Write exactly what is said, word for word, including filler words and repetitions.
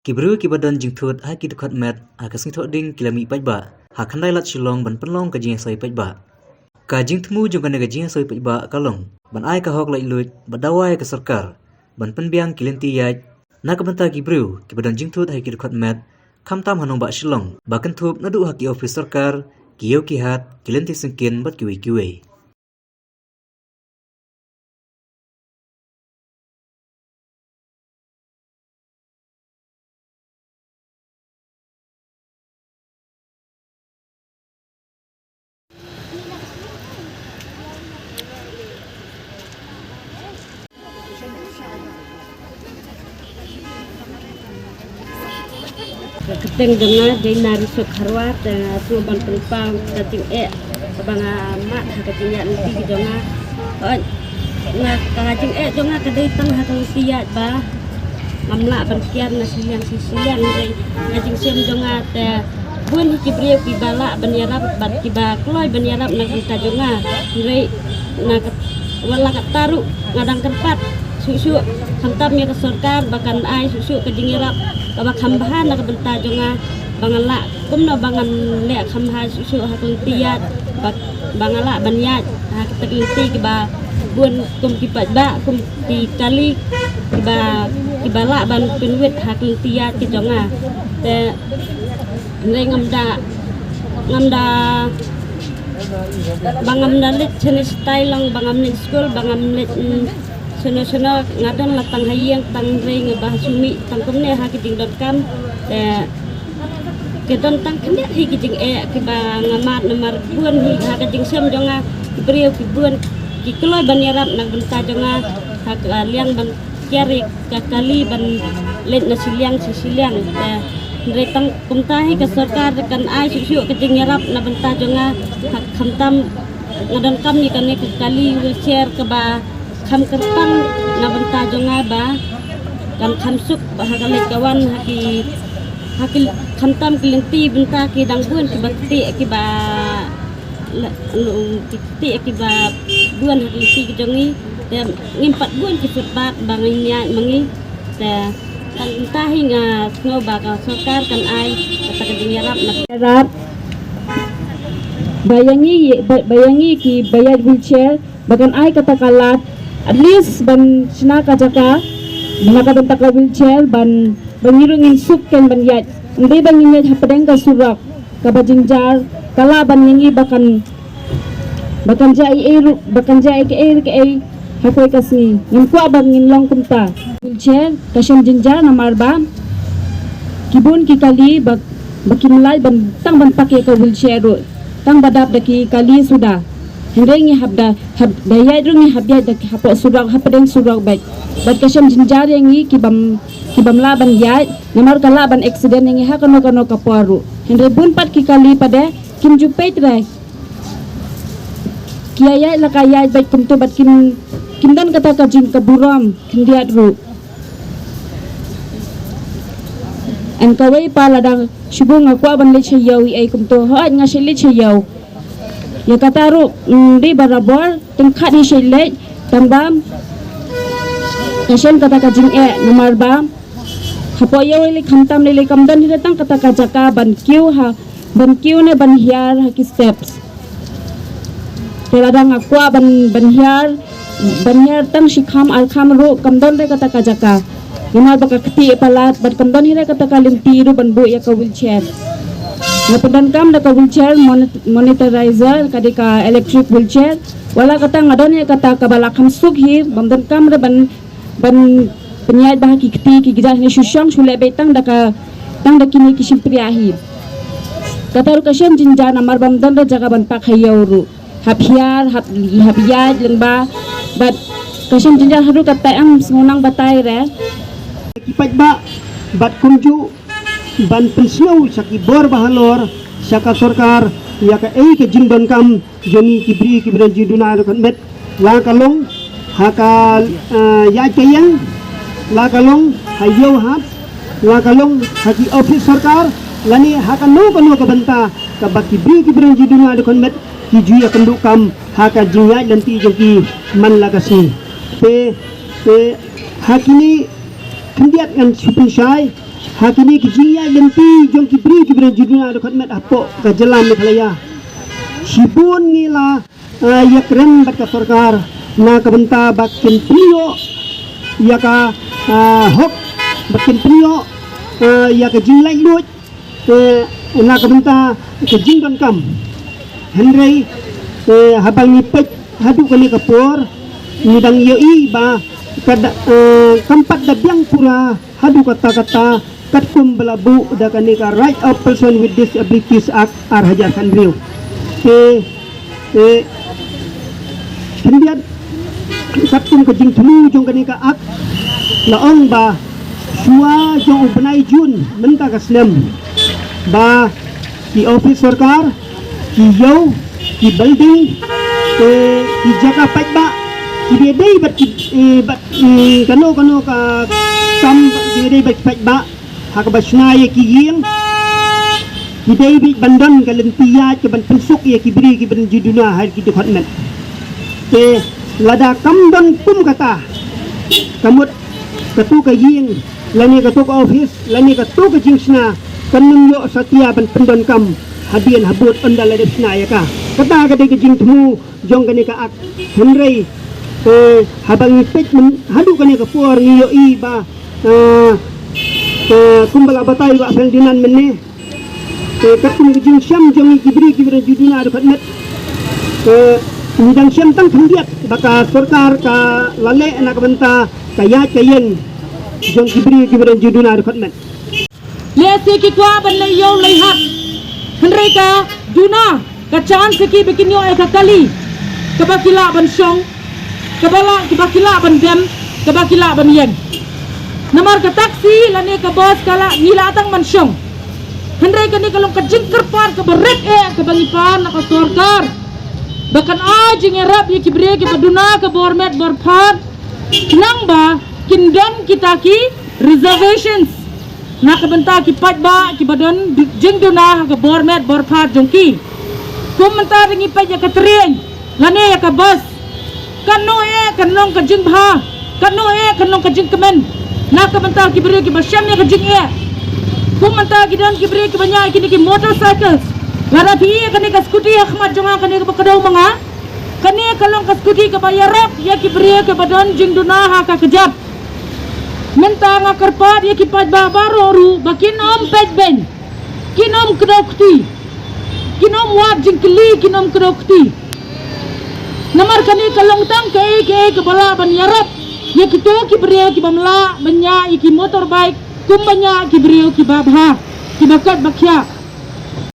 Ki briew kiba don jingthut ha ki dkhot met ha ka sngi Thohdieng ki la mih paidbah ha khyndai lad Shillong ban pynlong ka jingïasoi paidbah. Ka jingthmu jong kane ka jingïasoi paidbah ka long ban ai ka hok laitluid bad dawa ïa ka sorkar ban pynbiang ki lynti ïaid na ka bynta ki briew kiba don jingthut ha ki dkhot met, khamtam ha nongbah Shillong ba kynthup naduh ha ki ophis sorkar, ki ïew ki hat, ki lynti syngkien bad kiwei kiwei. Ka kyrteng jong nga Jaina Risuk Kharwa, te nga sngewbha ban pynpaw ka jingeh kaba nga mad ha ka jingïaid lynti ka jong nga. Hooid, nga ka jingeh jong nga ka dei tang ha ka lynti ïaid ba ngam lah ban kiar na shiliang shi shiliang, hynrei na jingshem jong nga te bun hi ki briew kiba lah ban ïarap bad kiba kloi ban ïarap na ka bynta jong nga. Hynrei na ka, wat la katta ruh nga dang kyrpad shuh shuh, khamtam ïa ka sorkar ba kan ai shuh shuh ka jingïarap kaba kham bha na ka bynta jong nga, ba ngan lah kumno ba ngan leh kham bha shuh shuh ha ka lynti ïaid, ba, ba nga lah ban ïaid ha kita ki lynti kiba bun kum ki paidbah, kum ki kali kiba, kiba lah ban pynwit ha ka lynti ïaid ki jong nga. Te hynrei ngam da, ngam da, ba ngam da leit shane shatai lang, ba ngam leit skul, ba ngam leit, mm, shano shano, nga don la tang ha ïing tang, hynrei nga ba shu mih tang kumne ha ki jingdonkam. Te ki don tang khyndiat hi ki jingeh kiba nga mad namar bun hi ha ka jingshem jong nga ki briew ki bun ki kloi ban ïarap na ka bynta jong nga ha ka liang ban kiar ïa ka kali ban leit na shiliang shi shiliang. Te hynrei tang kumta hi ka sorkar kan ai shuh shuh ka jingïarap na bynta jong nga, ha khamtam nga donkam ïa kane ka kali wheelchair kaba kham kyrpang na bynta jong nga ba kan kham suk ba ha ka leit ka wan ha ki, ha ki khamtam ki lynti bynta ki dang bun kiba ktieh kiba la, lu, ki ktieh kiba bun ha ki lynti ki jong ngi. Te ngim pat bun ki footpath ba ngin ïaid ma ngi. Te tang kumta hi nga sngew ba ka sorkar kan ai kata ka jingïarap na ïarap ba ïa ngi, ba, ba ïa ngi kiba ïaid wheelchair ba kan ai kata ka lad, at least ban shna ka jaka na ka bynta ka wheelchair ban, ban ngi ruh ngin suk kein ban ïaid. Ym dei ba ngin ïaid hapdeng ka surok kaba jynjar, ka lah ban ïa ngi ba kan, ba kan jia ei ei ruh, ba kan jia ei kaei kaei ha kawei ka sngi. Ngim kwah ba ngin long kumta. Wheelchair ka shem jynjar namar ba ki bun ki kali ba, ba kim lah ban tang ban pak ïa ka wheelchair ruh, tang ba dap da ki kali suda. Hynrei ngi hap da, hap da ïaid ruh ngi hap ïaid da ki hapoh surok, hapdeng surok beit. Bad ka shem jynjar ïa ngi kibym, kibym lah ban ïaid namar ka lah ban accident ïa ngi ha kano kano ka por ruh. Hynrei bun pat ki kali pat de kim ju peit re. Ki ïaid la ka ïaid beit kumto bad kim, kim don kata ka jing ka burom khyndiat ruh. Em kawei pat lada shu bun nga kwah ban leit sha ïew ei ei kumto, hooid nga shait leit sha ïew. Ïa kata ruh, mm, dei barabor, tyngkhat hi shait leit, tang ba ka shem kata ka jingeh namar ba hapoh ïew lei lei khamtam lei lei kam don hi tang kata ka jaka ban kiew ha, ban kiew ne ban hiar ha ki steps. Te lada nga kwah ban, ban hiar, ban hiar tang shi kham ar kham ruh kam don re kata ka jaka. Namar ba ka ktieh palat bad kam don hi re kata ka lynti ruh ban buh ïa ka wheelchair. Nga pyndonkam da ka wheelchair mon-, monitorizer, ka dei ka electric wheelchair. Wat la kata nga don ïa kata kaba la kham suk hi, bym donkam re ban ban pynïaid bha ha ki kti ki kjat ne shu shong shu leh beit tang da ka, tang da kine ki shympriah hi. Kata ruh ka shem jynjar namar bym don re jaka ban pak ha ïew ruh. Hap hiar, hap, hap ïaid lyngba. Bad ka shem jynjar haduh katta em sngewbha batai re. Ki paidbah bad kumjuh ban pynsngew sha ki bor ba halor, sha ka sorkar, ïa kaei ka jingdonkam jong ngi ki briew kiba don jingduna dkhot met, la ka long ha ka, eh, ïaid ka ïeng, la ka long ha ïew hat, la ka long ha ki ophis sorkar, lane ha kano kano ka bynta kaba ki briew kiba don jingduna dkhot met ki ju ïakynduh kam ha ka jingïaid lynti jong ki man la ka sngi. Te, te ha kine khyndiat ngan shu pynshai, Ha kine ki jingïaid lynti jong ki briew kiba don jingduna dkhot met hapoh ka jylla Meghalaya, shibun ngi la, eh, ïakren bad ka sorkar na ka bynta ba kin pynïoh ïa ka, eh, hok, ba kin pynïoh, eh, ïa ka jinglaitluid, eh, na ka bynta ka jingdonkam. Hynrei, eh, haba ngi peit haduh kane ka por, ngi dang ïohi ba ka da, eh, kam pat da biang pura haduh katta katta, katkum ba la buh da kane ka Right of Person with Disabilities Act ar hajar khathynriew. Te, te khyndiat, katkum ka jingthmu jong kane ka Act, la ong ba shuwa jong u bnai Jun mynta ka snem, ba ki office sorkar, ki ïew, ki building, eh, ki jaka paidbah, kiba ïadei bad ki, eh, bad, eh, kano kano ka kam, kiba ïadei bad ki paidbah, ha kaba shna ïa ki ïing, ki dei beit ban don ka lynti ïaid kaban pynsuk ïa ki briew kiba don jingduna ha ki dkhot met. Te lada kam don kum kata, ka mut katu ka ïing lane katu ka office lane katu ka jingshna kan nym ïoh satia ban pyndonkam hadien habud ynda la dep shna ïa ka. Kata ka dei ka jingthmu jong kane ka Act. Hynrei, eh, haba ngi peit myn haduh kane ka por ngi ïohi ba, eh, eh, kumba la batai Bah Ferdinand mynne, eh, katkum ka jingshem jong ngi ki briew kiba don jingduna dkhot met, eh, ngi dang shem tang khyndiat ba ka sorkar ka la leh na ka bynta ka ïaid ka ïeng jong ki briew kiba don jingduna dkhot met. Lehse ki kwah ban leit ïew leit hat, hynrei ka duna, ka chance ki ba kin ïoh ïa ka kali kaba ki lah ban shong, kaba lah, kiba ki lah ban dem, kaba ki lah ban ïeng. Namar ka taxi lane ka bus ka lah, ngi lah tang ban shong. Hynrei kane ka long ka jingkyrpad kaba rit eh kaba ngi pan na ka sorkar ba kan ai jingïarap ïa ki briew kiba duna ka bor met bor phad, khnang ba kin don kita ki reservations na ka bynta ki paidbah kiba don jingduna ha ka bor met bor phad jong ki. Kum mynta da ngi peit ïa ka train lane ïa ka bus, katno eh kan long ka jingbha, katno eh kan long ka jingkmen na ka bynta ki briew kiba shem ïa ka jingeh. Kum mynta ki don ki briew kiba ñiah ïa kine ki motorcycles. Lada phi ïohi ïa kane ka scooty ha khmat jong nga, kane kaba kdew ma nga, kane ka long ka scooty kaba ïarap ïa ki briew kiba don jingduna ha ka kjat. Mynta nga kyrpad ïa ki paidbah baroh ruh ba kin ym peit beiñ, kin ym kdew kti, kin ym wad jingkylli, kin ym kdew kti. Namar kane ka long tang kaei kaei kaba lah ban ïarap ïa kito ki briew kibym lah ban ñiah ïa ki motorbike kumba ñiah ki briew kiba bha, kiba koit ba khiah.